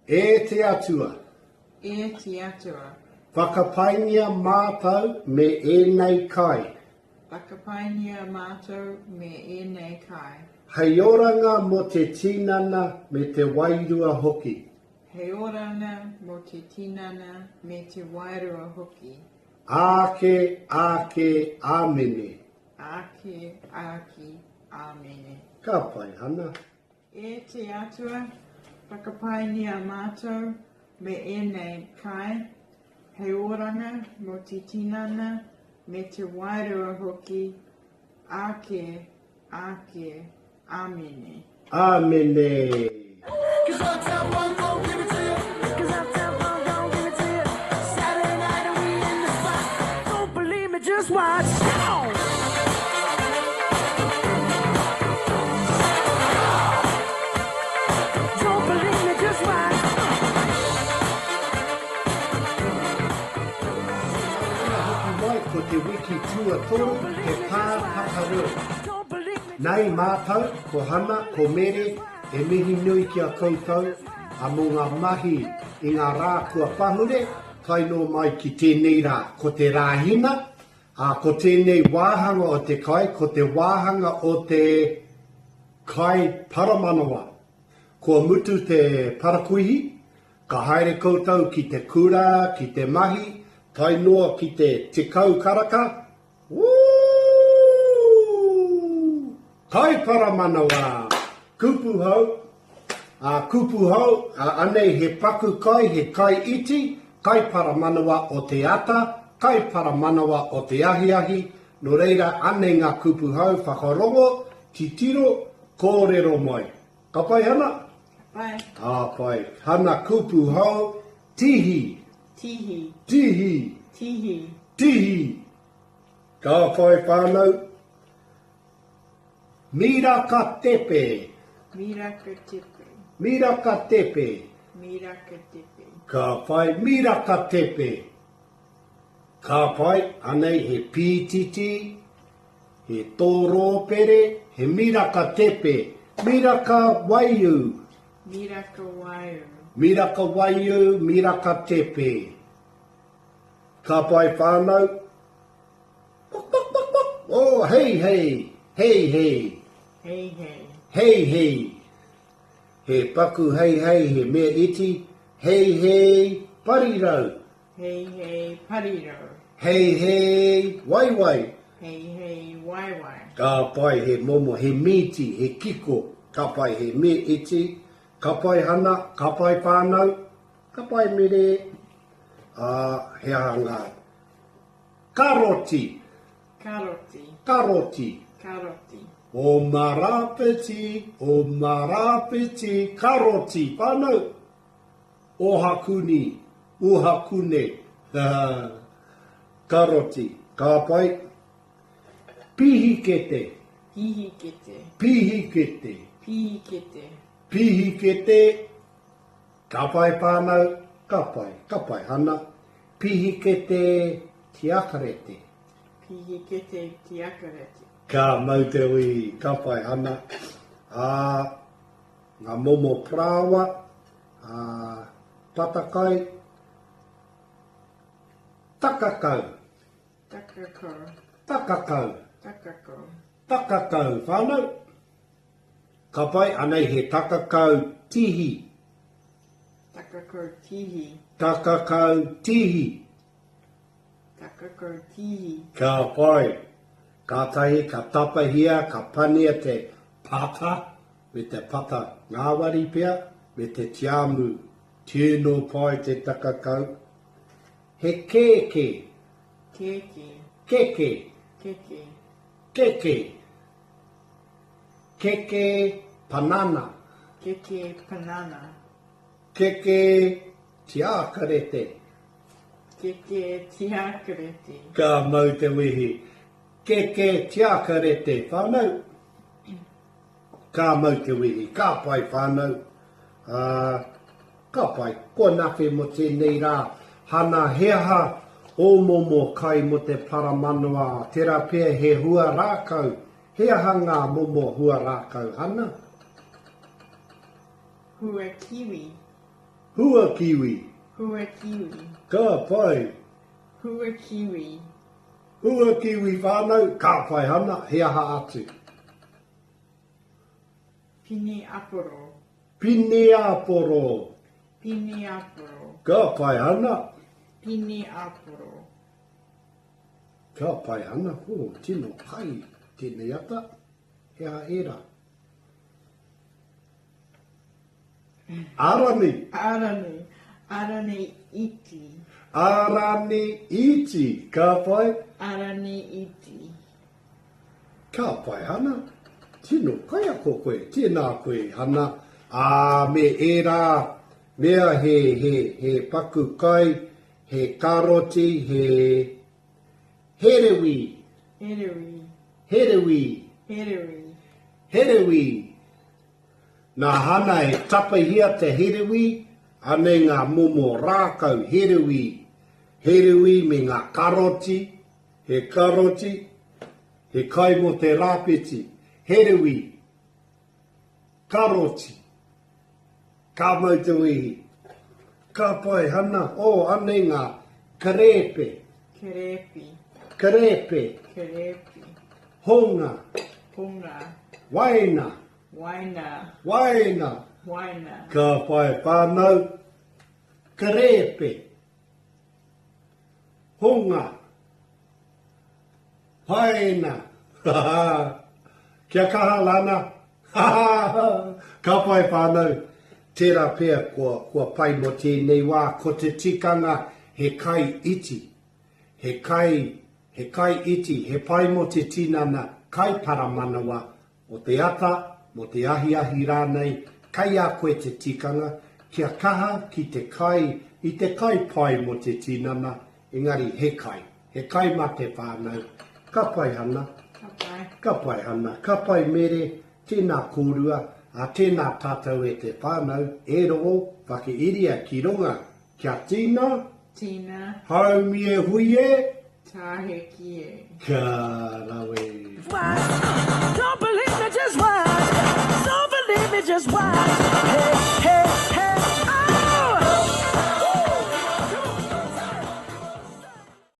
E te Atua. E te Atua. Whakapaingia mātou me ēnei kai. Whakapaingia mātou me ēnei kai. Hei oranga mō te tinana me te wairua hoki. Hei oranga mō te tinana me te wairua hoki. Āke, āke, āmene. Āke, āke, āmene. Ka pai, Hana. E te Atua, whakapaingia mātou me ēnei kai, hei oranga mō te tinana me te wairua hoki, āke, āke, āmene. Āmene. Hoki mai ko te wiki tuatoru te pā pakareo. Nei mātou, ko Hana, ko Mere, e mihi nui ki a koutou a mō ngā mahi i ngā rā kua pahure, tae noa mai ki tēnei rā, ko te Rāhina, ā, ko tēnei wāhanga o te kai, ko te wāhanga o te kai paramanawa. Kua mutu te parakuihi, ka haere koutou ki te kura, ki te mahi, tae noa ki te 10 karaka, Woo! Kai paramanawa! Kupu hou, ā, kupu hou, ā, anei he paku kai, he kai iti, kai paramanawa o te ata, kai paramanawa o te ahiahi, nō reira anei ngā kupu hou, whakarongo, titiro, kōrero mai. Ka pai Hana? Ka pai. Ka pai. Hana kupu hou, tihi. Tihi. Tihi. Tihi. Tihi. Ka pai whānau. Miraka tepe. Miraka tepe. Miraka tepe. Miraka tepe. Ka pai miraka tepe. Ka pai, anei he pītiti, he tōrōpere, he miraka tepe, miraka waiū. Miraka waiū. Miraka waiū, miraka tepe. Ka pai whānau. Pok, pok, pok, pok. Oh, hei, hei. Hei, hei. Hei, hei. Hei, hei. He paku hei, hei, he mea iti. Hei, hei, parirau. Hei, hei, parirau. Hei, hei, waiwai. Hei, hei, waiwai. Ka pai he momo, he mīti, he kiko. Ka pai he mea iti. Ka pai Hana, ka pai whānau, ka pai Mere. Ā, he aha ngā karoti? Karoti. Karoti. Karoti. O Marapeti, o Marapeti, karoti, whānau. Ohakuni, Uhakune, karoti, ka pai. Pihikete. Pihikete. Pihikete. Pihikete. Pihikete, ka pai whānau, ka pai, ka pai Hana. Pihikete tiakarete. Pihikete tiakarete. Ka mau te ui, ka pai Hana. Ā, ngā momo parāoa, ā, patakai, takakau. Takakau. Takakau. Takakau. Takakau, whānau. Ka pai, anei he takakau tihi. Takakau tihi. Takakau tihi. Takakau tihi. Ka pai. Kātahi ka tapahia, ka pania te pata, me te pata ngāwari pea, me te tiamu. Tino pai te takakau. He kēkē. Kēkē. Keke. Keke. Keke. Keke panana. Keke panana. Keke tiakarete. Keke tiakarete. Ka mau te wehi. Keke tiakarete whanau. Ka mau te wehi. Ka pai whanau. Uh, ka pai. Ko anake mo tēnei rā. Hana, he aha ō momo kai mo te paramanawa? Tērā pea he hua rākau. He aha ngā momo hua rākau, Hana? Hua kiwi. Hua kiwi. Hua kiwi. Ka pai. Hua kiwi. Hua kiwi whānau, ka pai Hana, he aha atu? Pini aporo. Pini aporo. Pini aporo. Ka pai Hana. Pini aporo. Ka pai Hana, oh, tino pai tēnei ata, he aha ērā? Arani. Arani. Arani iti. Arani iti. Ka pai. Arani iti. Ka pai, Hana. Tino kaiako koe. Tēnā koe, Hana. Ā, me ērā mea he, he, he paku kai, he karoti, he herewi. Herewi. Herewi. Herewi. Herewi. Nā Hana e tapahia te herewi, anei ngā momo rākau herewi, herewi me ngā karoti, he karoti, he kai mō te rāpeti, herewi, karoti, ka mau te wehi, ka pai Hana, oh anei ngā karēpe, Kerēpi. Kerēpe. Kerēpi. Honga. Honga. Waina. Waina. Waina. Waina. Ka whai whānau. Kerēpe. Honga. Waina. Kia kaha, Lana. Ka pai whānau. Tērā pea kua, kua pai mō tēnei wā, ko te tikanga he kai iti. He kai, he kai iti, he pai mō te tinana, kai paramanawa, mō te ata, mō te ahiahi rānei, kei a koe te tikanga, kia kaha ki te kai i te kai pai mō te tinana, engari he kai, he kai mā te whānau. Ka pai Hana. Ka pai. Ka pai Hana. Ka pai Mere, tēnā kōrua, ā, tēnā tātou e te whānau, e rongo, whakairia ki runga, kia tīna. Tīna. Haumi e hui e. Tāheki e. Ka rawe. Don't believe me, just watch. Don't believe me, just watch.